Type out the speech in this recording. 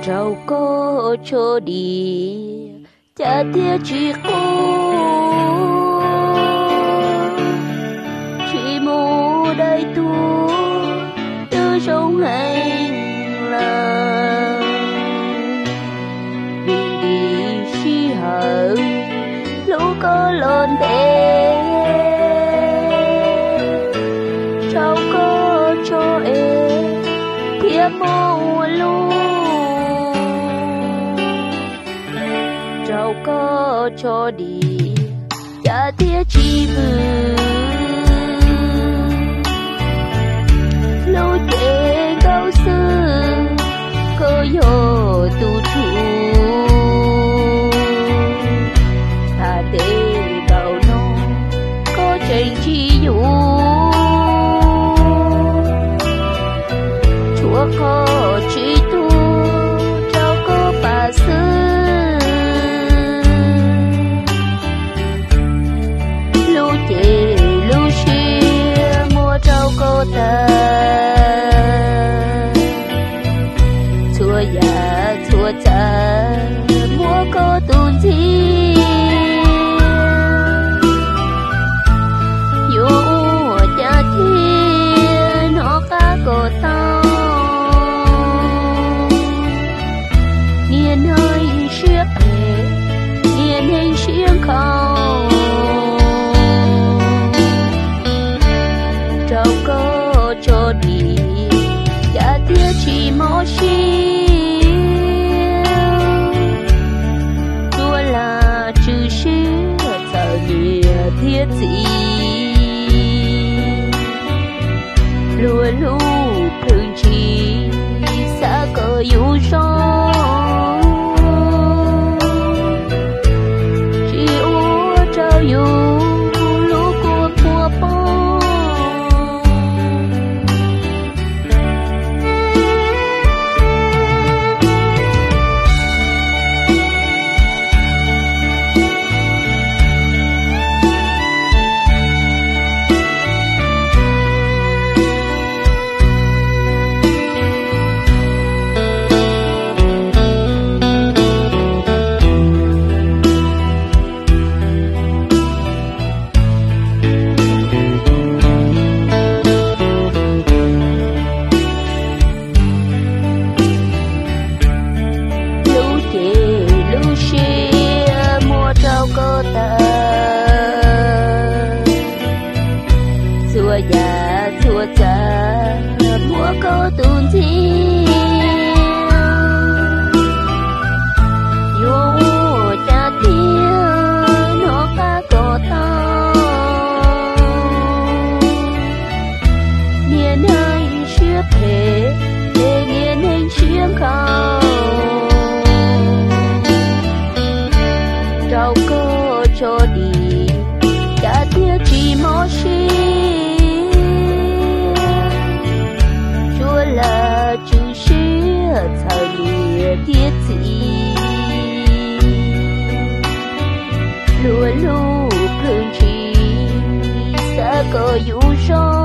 Rau koj tso diav, cas thiaj tsis qub, tsis mus dai tuag, twb zoo heev lawm. Vim sij hawm hlub koj los ntev, rau koj tso es thiab mob ua luaj. Rau koj tso diav, cas thiaj tsis vwm, hlub ces nkauj xwb, koj yog tus tswv. Tham ntev npaum no, koj tseem tsis yuav, tshuav qhov tsis tuag, rau koj pam xwb. Lub cev lub siab muab rau koj tag, txhua yam txhua tsav muab koj tus ntxiv. Yuav ua cas thiaj hnov qab kom tau, niag neeg siab phem, niag neeg siab nkhaus. Rau koj tso diav, cas thiaj tsis mob siab, tsuas lam tswm siab txhawm niam thiab txiv. Luag lub plhws ntshis xav kom yus zoo, tsis ua rau yus lub kua muag poob. Lub cev lub siab muab rau koj tag, txhua yam txhua tsav muab koj tus ntxiv. Yuav ua cas thiaj hnov qab kom tau, niag neeg siab phem, es niag neeg siab nkhaus. Rau koj tso diav, cas thiaj tsis mob siab, tsuas lam tswm siab txhawm niam thiab txiv. Luag lub plhws ntshis xav kom yus zoo,